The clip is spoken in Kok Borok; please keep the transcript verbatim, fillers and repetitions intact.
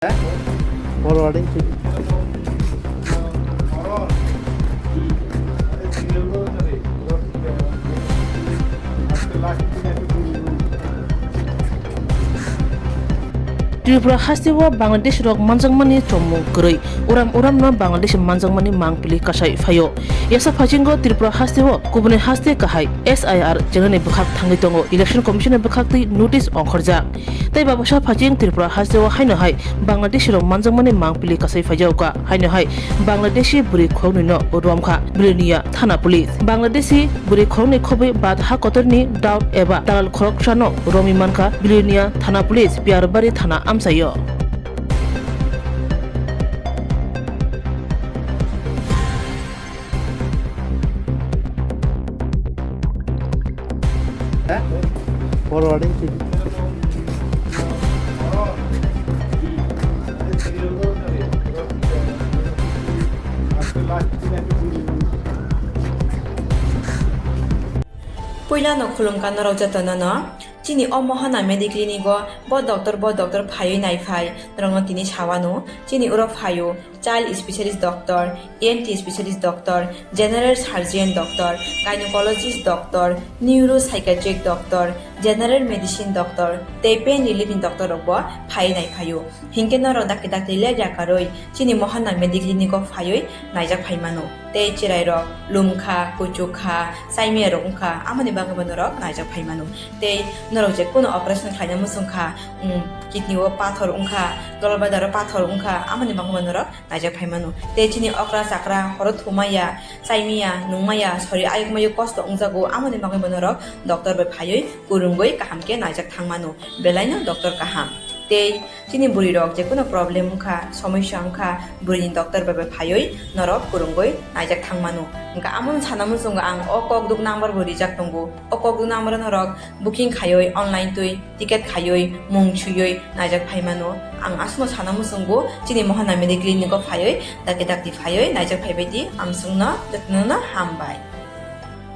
Forwarding to Tripura hasteo Bangladesh rok manjakmani chomung kwrwi, uram uramno Bangladesh manjakmani mangpili kasai phaio. Yasa phaichingo Tripura hasteo kubuni haste kahai S I R chengnani bwkhak thangwi tongo, Election Commission ni bwkhaktwi notice ongkhorjak. Tei babasa phaching Tripura hasteo haino hai Bangladeshi rok manjakmani mangpili kasai phaijaoka, haino hai Bangladeshi bwrwi khoroknwi no romkha Bilonia thana police. Bangladeshi bwrwi khoroknwi khobwi bad ha kotorni doubt eba dalal khoroksano romwi mankha Bilonia thana police Piyarbari thana amchaio. Forwarding to Puilano khulumkha norok jotono no. Chini o Mohana Mediclinic o bo doctor, bo doctor phaiwi naiphai norokno tini sawano. Chini oro phaio child specialist doctor, E N T specialist doctor, general surgeon doctor, gynecologist doctor, neuropsychiatric doctor, general medicine doctor tei pain relief ni doctor rok bo phaiwi naiphaio. Hinkhe norok dakti dakti lepya karwi chini Mohana Mediclinic o phaiwi naijak phaimano. Tei chwrairok lumkha, kuchukha, chaimiyarok wngkha, amoni bagwi bo norok naijak phaimano. Tei norok je kuno operation khlaina muchungkha, um, kidney o pathor wngkha, dolbadaro pathor wngkha, amoni bagwi bo norok naijak phaimano. Tei chini okra chakra horo thumaya, chaimaya, nungmaya, sori ayukmayo kosto wngjago, amoni bagwi bo norok doctor bai phaiwi kwrwngwi kaham khe naijak thangmano. Belaino doctor kaham. Tei chini bwrwi rok je kuno problem wngkha, somosya wngkha, bwrwini doctor bai bai phaiwi norok kwrwngwi naijak thangmano. Hwnkha amoni sana muchungo ang o kokduk number bo rijak tongo. O kokduk number o norok booking khaiwi online twi ticket khaiwi mung suiwi naijak phaimano. Ang aswkno sana muchungo chini Mohana Mediclinic o phaiwi dakti dakti phaiwi naijak phaibai di, amswkno jotono hambai.